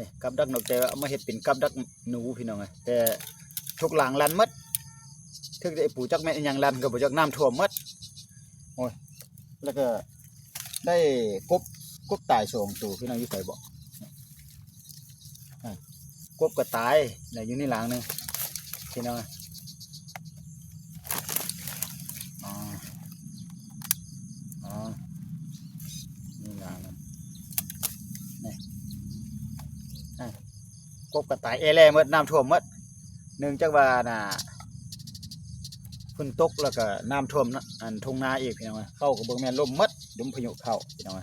ນີ້ ກັບດັກນົກ ແຕ່ວ່າເອົາມາເຮັດເປັນກັບດັກໜູພີ່ນ້ອງເອີຍ. ແຕ່ທຸກຫຼັງລັນໝົດ ຖືກແຕ່ໄອ້ປູຈັກແມ່ນອີ່ຫຍັງລັນກໍບໍ່ຈັກ ນ້ຳຖ້ວມໝົດ. ໂອ້ຍ ແລ້ວກໍໄດ້ກົບ ກົບຕາຍສອງໂຕພີ່ນ້ອງ. ຢູ່ໃສບໍ? ອ່າ ກົບກໍຕາຍ ແລ້ວຢູ່ໃນຫຼັງໜຶ່ງພີ່ນ້ອງ. ອໍ ອໍ ນີ້ນະ ນີ້ ອ່າ ກົບກໍຕາຍແອແລ້ໝົດ ນ້ຳຖ້ວມໝົດ. ເນື່ອງຈາກວ່າ ອັນນ່າ ຝົນຕົກແລ້ວກໍນ້ຳຖ້ວມນະ ອັນທົ່ງນາອີກພີ່ນ້ອງ. ເຂົ້າກໍເບິ່ງແມ່ນລົມໝົດ ລົມພາຍຸເຂົ້າພີ່ນ້ອງ.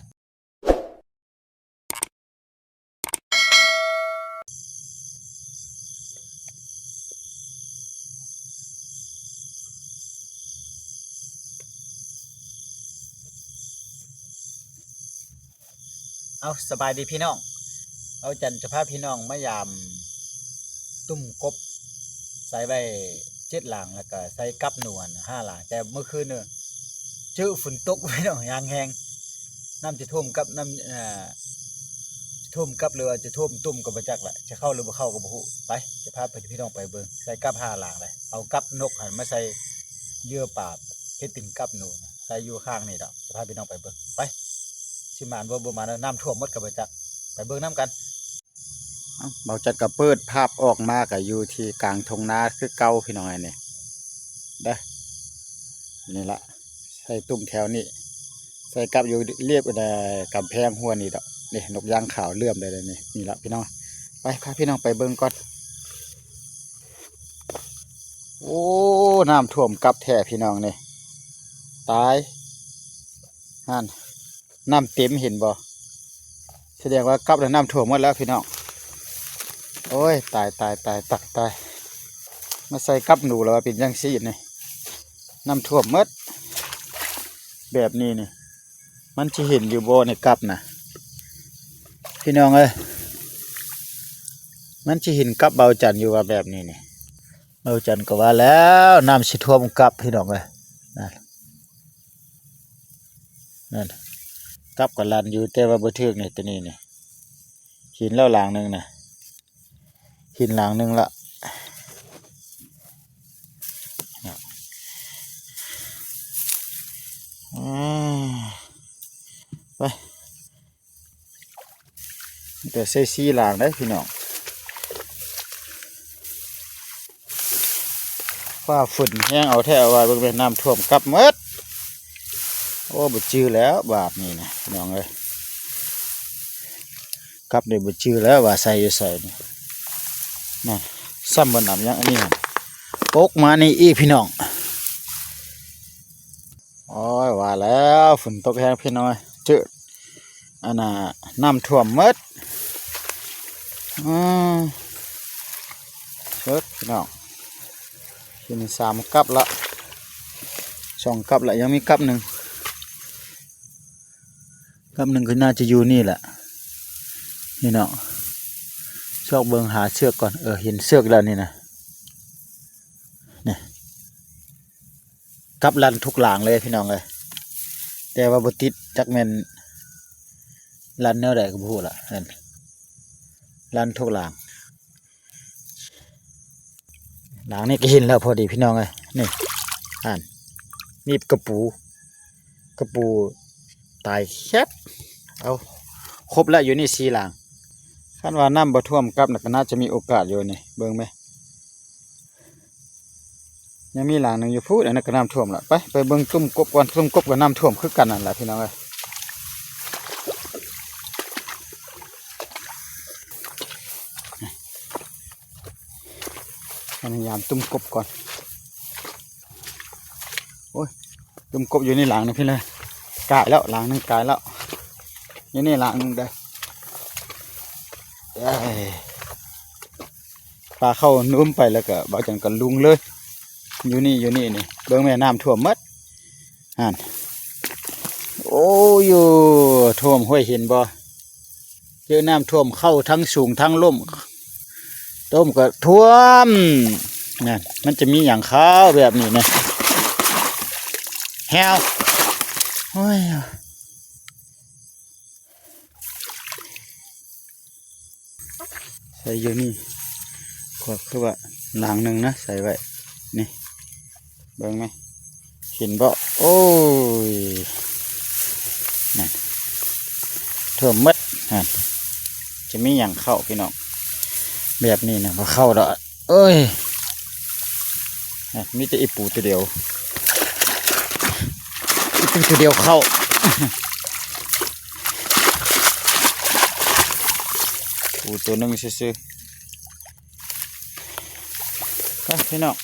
ເອົາ ສະບາຍດີພີ່ນ້ອງ, ເອົາຈັນຈະພາພີ່ນ້ອງມາຢາມ ຕຸ້ມກົບ ໃສ່ໄວ້ເຈັດຫຼັງ ແລ້ວກໍໃສ່ກັບໜູຫັ້ນຫ້າຫຼັງ. ແຕ່ມື້ຄືນນີ້ ເຈີຝົນຕົກພີ່ນ້ອງ ຢ່າງແຮງ, ນ້ຳຈະຖ້ວມກັບ ນ້ຳ ເອີ ຖ້ວມກັບ ຫຼືວ່າຈະຖ້ວມຕຸ້ມກໍບໍ່ຈັກລະ, ຈະເຂົ້າຫຼືບໍ່ເຂົ້າກໍບໍ່ຮູ້. ໄປ ຈະພາພີ່ນ້ອງໄປເບິ່ງ. ໃສ່ກັບຫ້າຫຼັງເລີຍ, ເອົາກັບນົກຫັ້ນມາໃສ່ເຫຍື່ອປາ ເຮັດເປັນກັບໜູ ໃສ່ຢູ່ຂ້າງນີ້ດອກ. ຈະພາພີ່ນ້ອງໄປເບິ່ງ. ໄປ ຊິໝານບໍ່ ບໍ່ໝານ ນ້ຳຖ້ວມໝົດກໍບໍ່ຈັກ. ໄປເບິ່ງນຳກັນ. ເອົ້າ ບ່າວຈັນກໍເປີດພາບອອກມາ ກໍຢູ່ທີ່ກາງທົ່ງນາຄືເກົ່າພີ່ນ້ອງເອີຍ. ນີ້ເດີ ນີ້ລະ ໃສ່ຕຸ້ມແຖວນີ້ ໃສ່ກັບຢູ່ລຽບ ເອີ ກຳແພງຮົ້ວນີ້ດອກ. ນີ້ ນົກຢາງຂາວເຫຼື້ອມໄດ້ແລ້ວນີ້. ນີ້ລະພີ່ນ້ອງ ໄປ ພາພີ່ນ້ອງໄປເບິ່ງກ່ອນ. ໂອ້ ນ້ຳຖ້ວມກັບແທ້ພີ່ນ້ອງນີ້ ຕາຍ ຫັ້ນ ນ້ຳເຕັມ ເຫັນບໍ່? ສະແດງວ່າກັບແລ້ວນ້ຳຖ້ວມໝົດແລ້ວພີ່ນ້ອງ. ໂອ້ຍ ຕາຍ ຕາຍ ຕາຍ ຕາຍ ຕາຍ. ມາໃສ່ກັບໜູແລ້ວວ່າເປັນຈັ່ງຊີ້ນີ້ ນ້ຳຖ້ວມໝົດ ແບບນີ້ນີ້ ມັນຊິເຫັນຢູ່ບໍ່ໃນກັບນະ ພີ່ນ້ອງເອີຍ? ມັນຊິເຫັນກັບບ່າວຈັນຢູ່ວ່າແບບນີ້ນີ້. ບ່າວຈັນກໍວ່າແລ້ວ ນ້ຳຊິຖ້ວມກັບ ພີ່ນ້ອງເອີຍ. ນັ້ນ ນັ້ນ ກັບກໍລັນຢູ່ ແຕ່ວ່າບໍ່ຖືກນີ້ ຕົວນີ້ນີ້. ເຫັນແລ້ວຫຼັງໜຶ່ງນະ ເຫັນຫຼັງໜຶ່ງລະ. ອືມ ໄປ ແຕ່ໃສ່ສີ່ຫຼັງເດ້ພີ່ນ້ອງ. ຟ້າຝົນແຮງເອົາແທ້ເອົາວ່າ ເບິ່ງແມ່ນນ້ຳຖ້ວມກັບໝົດ. ໂອ້ ບໍ່ຈື່ແລ້ວບາດນີ້ນະ ພີ່ນ້ອງເອີຍ. ກັບນີ້ບໍ່ຈື່ແລ້ວວ່າໃສ່ຢູ່ໃສນີ້. ນັ້ນ ຊ້ຳບໍ່ນຳຍັງ ອັນນີ້ຫັ້ນ ປົກມານີ້ອີກ ພີ່ນ້ອງ. ໂອ້ຍ ວ່າແລ້ວ ຝົນຕົກແຮງພີ່ນ້ອງ ເຈີ ອັນນ່າ ນ້ຳຖ້ວມໝົດ. ອືມ ເຊີດ ພີ່ນ້ອງ ເຫັນສາມກັບລະ ສອງກັບລະ ຍັງມີກັບໜຶ່ງ. ກັບໜຶ່ງກໍໜ້າຈະຢູ່ນີ້ແຫຼະ ນີ້ເນາະ. ຊອກເບິ່ງຫາເຊືອກກ່ອນ. ເອີ ເຫັນເຊືອກແລ້ວນີ້ນະ ນີ້ ກັບລັນທຸກຫຼັງເລີຍ ພີ່ນ້ອງເອີຍ. ແຕ່ວ່າບໍ່ຕິດ ຈັກແມ່ນລັນແນວໃດກໍບໍ່ຮູ້ລະ. ນັ້ນ ລັນທຸກຫຼັງ. ຫຼັງນີ້ກໍເຫັນແລ້ວພໍດີພີ່ນ້ອງເອີຍ. ນີ້ ຫັ້ນ ມີກະປູ ກະປູຕາຍແຄບ. ເອົາ ຄົບແລ້ວ ຢູ່ນີ້ສີ່ຫຼັງ. ຄັນວ່ານ້ຳບໍ່ຖ້ວມກັບນະ ກໍໜ້າຈະມີໂອກາດຢູ່ນີ້. ເບິ່ງແມະ ຍັງມີຫຼັງໜຶ່ງຢູ່ພຸ້ນ. ອັນນັ້ນກໍນ້ຳຖ້ວມລະ. ໄປ ໄປເບິ່ງຕຸ້ມກົບກ່ອນ. ຕຸ້ມກົບກໍນ້ຳຖ້ວມຄືກັນນັ້ນລະ ພີ່ນ້ອງເອີຍ. ພະຍາຍາມຕຸ້ມກົບກ່ອນ. ໂອ້ຍ ຕຸ້ມກົບຢູ່ໃນຫຼັງນີ້ພີ່ນ້ອງ. ກາຍແລ້ວ ຫຼັງໜຶ່ງກາຍແລ້ວ. ຢູ່ໃນຫຼັງໜຶ່ງເດີ. ເອີຍ ປາເຂົ້ານຸ້ມໄປແລ້ວກໍ ບ່າວຈັນກໍລຸງເລີຍ. ຢູ່ນີ້ ຢູ່ນີ້ນີ້ ເບິ່ງແມ່ ນ້ຳຖ້ວມໝົດ. ຫັ້ນ ໂອ້ຍ ຖ້ວມຫ້ວຍ ເຫັນບໍ່? ເຈີນ້ຳຖ້ວມ ເຂົ້າທັງສູງທັງລຸ່ມ ຕຸ້ມກໍຖ້ວມ. ນັ້ນ ມັນຈະມີຫຍັງຂາວແບບນີ້ນະ ແຮວ. ໂອ້ຍ. ໃສ່ຢູ່ນີ້ ຂວດຄືວ່າຫຼັງໜຶ່ງນະ ໃສ່ໄວ້ນີ້ ເບິ່ງແມະ ເຫັນບໍ່? ໂອ້ຍ ນັ້ນ ຖ້ວມໝົດຫັ້ນ ຈະມີຫຍັງເຂົ້າພີ່ນ້ອງ ແບບນີ້ນະ ບໍ່ເຂົ້າດອກ ເອີຍ ມີແຕ່ອີ່ປູໂຕດຽວ ອີ່ປູໂຕດຽວເຂົ້າ ປູໂຕໜຶ່ງຊື່ໆ ໄປພີ່ນ້ອງ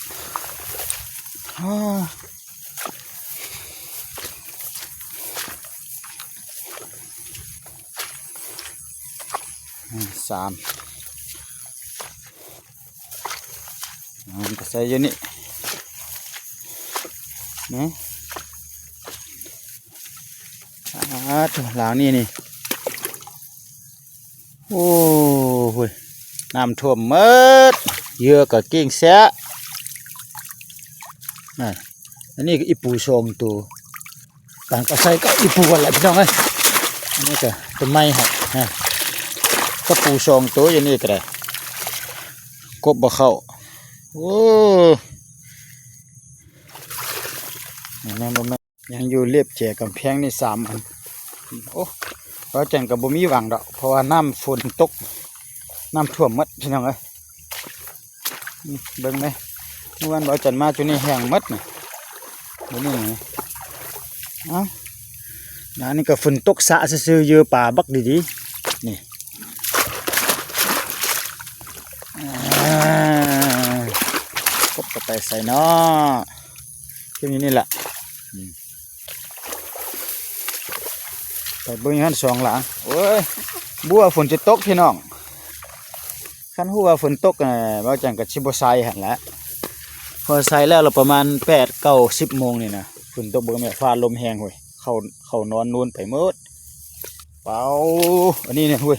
ສາມ ມັນກໍໃສ່ຢູ່ນີ້ນະ ອາ ໂທ້ ຫຼັງນີ້ນີ້ ໂອ້ໂຫຍ ນ້ຳຖ້ວມໝົດ ເຫຍື່ອກໍກ້ຽງແຊະ ນະ ອັນນີ້ກໍອີ່ປູສອງໂຕ ຕ່າງກໍໃສ່ກັບອີ່ປູຫັ້ນແຫຼະພີ່ນ້ອງເອີຍ ອັນນີ້ກໍຕົ້ນໄມ້ຫັ້ນນະ ກະປູສອງໂຕຢູ່ນີ້ກໍໄດ້ ກົບບໍ່ເຂົ້າ ໂອ້ ແມ່ນບໍ່ແມ່ນ ຍັງຢູ່ລຽບແຈກຳແພງນີ້ສາມອັນ ໂອ້ ເວົ້າຈັ່ງກໍບໍ່ມີຫວັງດອກ ເພາະວ່ານ້ຳຝົນຕົກ ນ້ຳຖ້ວມໝົດພີ່ນ້ອງເອີຍ. ອືມ ເບິ່ງເດ້ ເມື່ອວານເວົ້າຈັນມາຈຸນີ້ແຫ້ງໝົດນີ້ ມື້ນີ້ນີ້ ເອົ້າ ອັນນີ້ກໍຝົນຕົກສະຊື່ໆ ເຫຍື່ອປາບັກດີໆ ນີ້ ອາ ກົບກໍໄປໃສ່ເນາະ ຂຶ້ນຢູ່ນີ້ລະ ອືມ ໄປເບິ່ງຢູ່ຫັ້ນສອງຫຼັງ ໂອ້ຍ ບໍ່ວ່າຝົນຈະຕົກພີ່ນ້ອງ ຄັນຮູ້ວ່າຝົນຕົກນະ ເວົ້າຈັ່ງກໍຊິບໍ່ໃສ່ຫັ້ນແຫຼະ ພໍໃສ່ແລ້ວລະປະມານແປດ ເກົ້າ ສິບໂມງນີ້ນະ ຝົນຕົກ ເບິ່ງແມ່ ຟ້າລົມແຮງເວີຍ ເຂົ້າ ເຂົ້ານອນນູນໄປໝົດ ເປົາ ອັນນີ້ນະ ໂອ້ຍ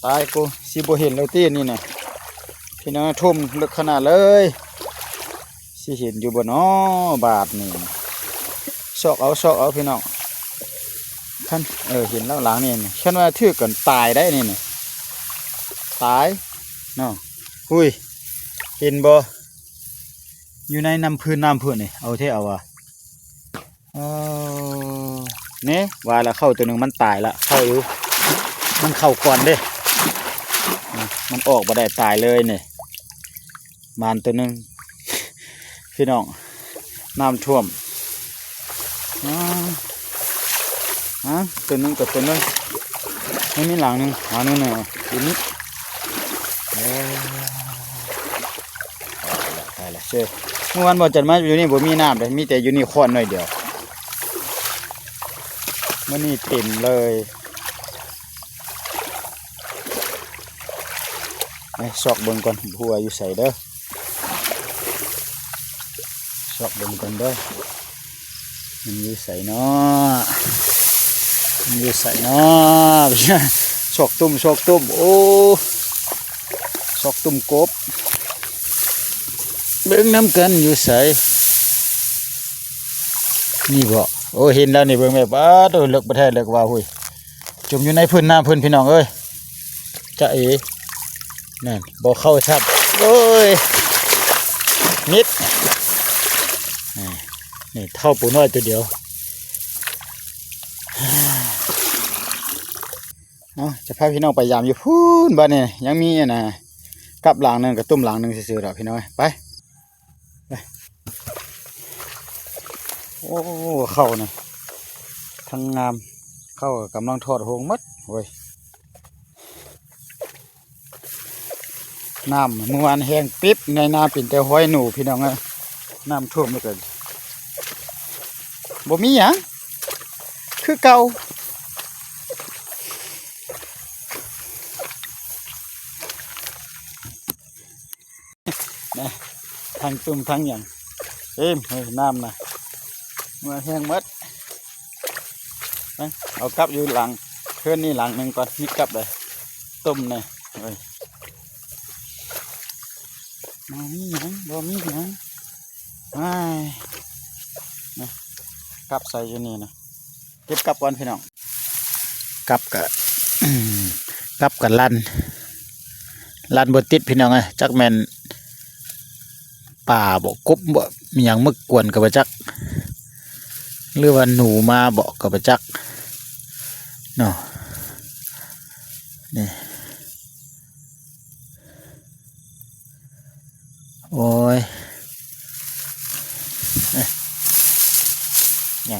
ຕາຍກູ ຊິບໍ່ເຫັນແລ້ວຕິອັນນີ້ນະ ພີ່ນ້ອງ ຖ້ວມເລິກຂະໜາດເລີຍ ຊິເຫັນຢູ່ບໍ່ນໍບາດນີ້ ຊອກເອົາ ຊອກເອົາພີ່ນ້ອງ ຄັນ ເອີ ເຫັນແລ້ວຫຼັງນີ້ ຄັນວ່າຖືກກັນຕາຍໄດ໋ນີ້ນະ ຕາຍເນາະ ຫຸ້ຍ ເຫັນບໍ່ ຢູ່ໃນນ້ຳພື້ນນ້ຳພຸ້ນນີ້ ເອົາແທ້ເອົາວ່າ ເອີ ນີ້ວ່າລະ ເຂົ້າໂຕໜຶ່ງມັນຕາຍລະ ເຂົ້າຢູ່ ມັນເຂົ້າກ່ອນເດ້ ມັນອອກບໍ່ໄດ້ ຕາຍເລີຍນີ້ ມານໂຕໜຶ່ງ ພີ່ນ້ອງ ນ້ຳຖ້ວມ ອາ ອາ ໂຕໜຶ່ງກໍໂຕໜຶ່ງ ຍັງມີຫຼັງໜຶ່ງ ຫຼັງໜຶ່ງນະ ຢູ່ນີ້ ເອີ ຕາຍລະ ຕາຍລະ ເຊີ ເມື່ອວານບໍ່ຈັນມາຢູ່ນີ້ບໍ່ມີນ້ຳເດ້ ມີແຕ່ຢູ່ນີ້ຄ້ອນໜ້ອຍດຽວ ມື້ນີ້ເຕັມເລີຍ ໄປຊອກເບິ່ງກ່ອນ ບໍ່ຮູ້ວ່າຢູ່ໃສເດີ ຊອກເບິ່ງກ່ອນເດີ ມັນຢູ່ໃສເນາະ ມັນຢູ່ໃສເນາະ ຊອກຕຸ່ມ ຊອກຕຸ່ມ ໂອ້ ຊອກຕຸ່ມກົບ ເບິ່ງນຳກັນຢູ່ໃສ ນີ້ບໍ ໂອ້ ເຫັນແລ້ວນີ້ ເບິ່ງແມ່ ປາດໂທ້ ເລິກບໍ່ແທ້ເລິກວ່າ ຫຸ້ຍ ຈົມຢູ່ໃນພື້ນນ້ຳພຸ້ນ ພີ່ນ້ອງເອີຍ ຈະເອ ນັ້ນ ບໍ່ເຂົ້າຊ້ຳ ໂອ້ຍ ມິດ ນີ້ ນີ້ເທົ່າປູນ້ອຍໂຕດຽວ ເອົາ ຈະພາພີ່ນ້ອງໄປຢາມຢູ່ພຸ້ນ ບາດນີ້ຍັງມີອັນນ່າ ກັບຫຼັງໜຶ່ງ ກະຕຸ້ມຫຼັງໜຶ່ງຊື່ໆດອກ ພີ່ນ້ອງເອີຍ ໄປ ໄປ ໂອ້ ເຂົ້ານີ້ ທັງງາມ ເຂົ້າກຳລັງຖອດໂຮງໝົດເວີຍ. ນ້ຳມື້ວານແຫ້ງປິບ ໃນນາເປັນແຕ່ຮອຍໜູ ພີ່ນ້ອງເອີຍ ນ້ຳຖ້ວມນີ້ກໍບໍ່ມີຫຍັງ ຄືເກົ່າ ນະ ທັງຕຸ້ມທັງຫຍັງ ເຕັມເຮີ້ຍ ນ້ຳນະ ເມື່ອແຫ້ງໝົດ ເອົາກັບຢູ່ຫຼັງ ເຮືອນນີ້ຫຼັງໜຶ່ງກ່ອນ ມີກັບເລີຍ ຕົ້ມແດ່ ເອີຍ ບໍ່ມີຫຍັງ ບໍ່ມີຫຍັງ ອ້າຍ ນະ ກັບໃສ່ຢູ່ນີ້ນະ ເກັບກັບກ່ອນພີ່ນ້ອງ ກັບກະ ກັບກະລັນ ລັນບໍ່ຕິດພີ່ນ້ອງເອີຍ, ຈັກແມ່ນປາບໍ ກົບບໍ ມີຫຍັງມາກວນກໍບໍ່ຈັກ ຫຼືວ່າໜູມາບໍກໍບໍ່ຈັກເນາະ. ນີ້ ໂອ້ຍ ເອີ ນີ້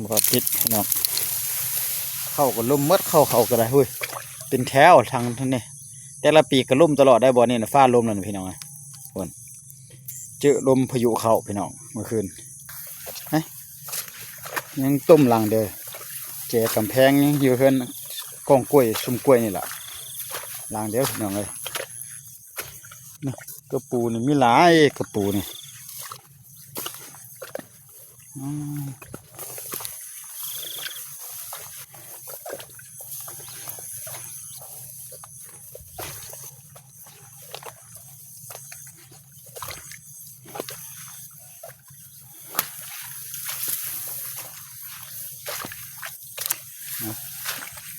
ບໍ່ຕິດພີ່ນ້ອງ. ເຂົ້າກໍລົ້ມໝົດ, ເຂົ້າເຂົາກໍໄດ້. ຫຸ້ຍ ເປັນແຖວທາງນີ້, ແຕ່ລະປີກໍລົ້ມຕະຫຼອດໄດ໋ບ່ອນນີ້ນະ. ຟ້າລົມແລ້ວນີ້ພີ່ນ້ອງເອີຍ, ພຸ້ນ ເຈີລົມພາຍຸເຂົ້າພີ່ນ້ອງ ມື້ຄືນ. ຮະ ຍັງຕົມຫຼັງດຽວ, ແຈກຳແພງຍັງຢູ່ເຮືອນກອງກ້ວຍ ຊຸມກ້ວຍນີ້ລະ ຫຼັງດຽວພີ່ນ້ອງເອີຍ. ນີ້ ກະປູນີ້ມີຫຼາຍ, ກະປູນີ້ ອືມ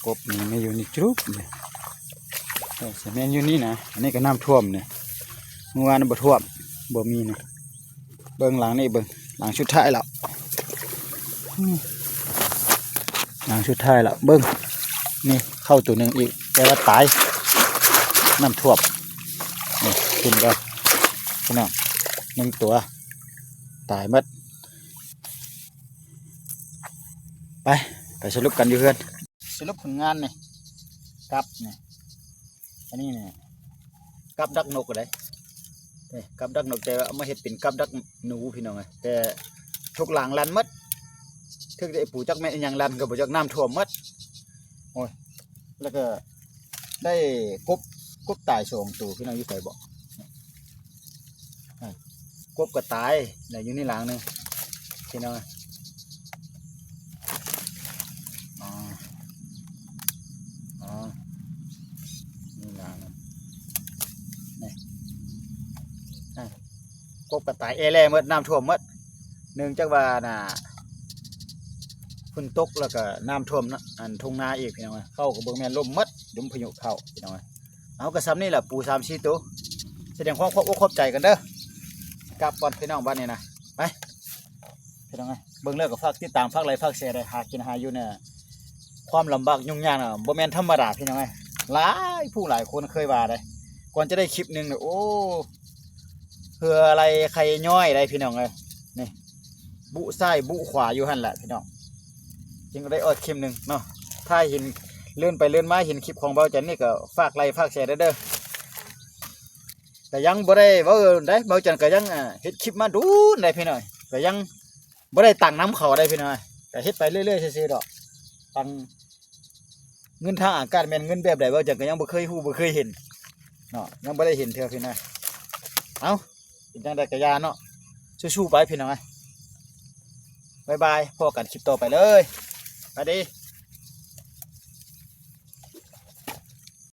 ກົບນີ້ ແມ່ນຢູ່ນີ້ ຈຸບນີ້. ເອີ ຊິແມ່ນຢູ່ນີ້ນະ. ອັນນີ້ກໍນ້ຳຖ້ວມນີ້, ມື້ວານບໍ່ຖ້ວມ ບໍ່ມີນີ້. ເບິ່ງຫຼັງນີ້ ເບິ່ງຫຼັງສຸດທ້າຍແລ້ວ, ອືມ ຫຼັງສຸດທ້າຍແລ້ວ. ເບິ່ງນີ້ ເຂົ້າໂຕໜຶ່ງອີກ ແຕ່ວ່າຕາຍ ນ້ຳຖ້ວມ. ນີ້ ເຫັນບໍ່ພີ່ນ້ອງ, ໜຶ່ງຕົວ ຕາຍໝົດ. ໄປ ໄປສະຫຼຸບກັນຢູ່ເຮືອນ. ສະຫຼຸບຜົນງານນີ້ ກັບນີ້ ອັນນີ້ນີ້ ກັບດັກນົກເດ້. ນີ້ ກັບດັກນົກ, ແຕ່ວ່າເອົາມາເຮັດເປັນກັບດັກໜູພີ່ນ້ອງເອີຍ. ແຕ່ທຸກຫຼັງລັນໝົດ, ຖືກແຕ່ໄອ້ປູຈັກແມ່ນອີ່ຫຍັງລັນກໍບໍ່ຈັກ, ນ້ຳຖ້ວມໝົດ. ໂອ້ຍ ແລ້ວກໍໄດ້ກົບ, ກົບຕາຍສອງໂຕພີ່ນ້ອງ. ຢູ່ໃສບໍ? ອ່າ ກົບກໍຕາຍ ແລ້ວຢູ່ນີ້ຫຼັງໜຶ່ງພີ່ນ້ອງ. ອໍ ອໍ ນີ້ຫຼັງໜຶ່ງ ນີ້ ອ່າ ກົບກໍຕາຍແອແລ້ໝົດ, ນ້ຳຖ້ວມໝົດ. ເນື່ອງຈາກວ່າ ອັນນ່າ ຝົນຕົກແລ້ວກໍນ້ຳຖ້ວມນະ ອັນທົ່ງນາອີກພີ່ນ້ອງ. ເຂົ້າກໍເບິ່ງແມ່ນລົ້ມໝົດ, ລົມພາຍຸເຂົ້າພີ່ນ້ອງ. ເອົາ ກໍສ່ຳນີ້ແຫຼະ ປູສາມສີ່ໂຕ. ສະແດງຄວາມຂອບອົກຂອບໃຈກັນເດີ. ກັບກ່ອນພີ່ນ້ອງ ບັດນີ້ນະ. ໄປ ພີ່ນ້ອງເອີຍ, ເບິ່ງແລ້ວກໍຝາກຕິດຕາມ ຝາກໄລ ຝາກແຊເດີ. ຫາກິນຫາຢູ່ນີ້ ຄວາມລຳບາກຫຍຸ້ງຍາກນະ ບໍ່ແມ່ນທຳມະດາພີ່ນ້ອງເອີຍ. ຫຼາຍຜູ້ຫຼາຍຄົນເຄີຍວ່າເດ້ ກ່ອນຈະໄດ້ຄລິບໜຶ່ງນີ້ ໂອ້ ເຫື່ອໄຫຼໄຂ້ຍ້ອຍໄດ໋ພີ່ນ້ອງເອີຍ. ນີ້ ບຸຊ້າຍບຸຂວາຢູ່ຫັ້ນແຫຼະພີ່ນ້ອງ, ຈຶ່ງໄດ້ອອກຄລິບໜຶ່ງເນາະ. ຖ້າເຫັນ ເລື່ອນໄປເລື່ອນມາເຫັນຄລິບຂອງເບົາຈັນນີ້ ກໍຝາກໄລຝາກແຊເດີ. ກໍຍັງບໍ່ໄດ້ເວົ້າໄດ໋, ເບົາຈັນກໍຍັງ ອ່າ ເຮັດຄລິບມາດົນໄດ໋ພີ່ນ້ອງ, ກໍຍັງບໍ່ໄດ້ຕັງນຳເຂົາໄດ໋ພີ່ນ້ອງ, ກໍເຮັດໄປເລື້ອຍໆຊື່ໆດອກ. ຕັງ ເງິນທາງອາກາດແມ່ນເງິນແບບໃດ ເວົ້າຈັ່ງກໍຍັງບໍ່ເຄີຍຮູ້ ບໍ່ເຄີຍເຫັນເນາະ, ຍັງບໍ່ໄດ້ເຫັນເທື່ອພີ່ນ້ອງ. ເອົ້າ ເປັນຈັ່ງໃດກໍຢ່າເນາະ, ສູ້ໆໄປພີ່ນ້ອງ. ບາຍບາຍ, ພໍ້ກັນຄລິບຕໍ່ໄປເລີຍ. ສະບາຍດີ.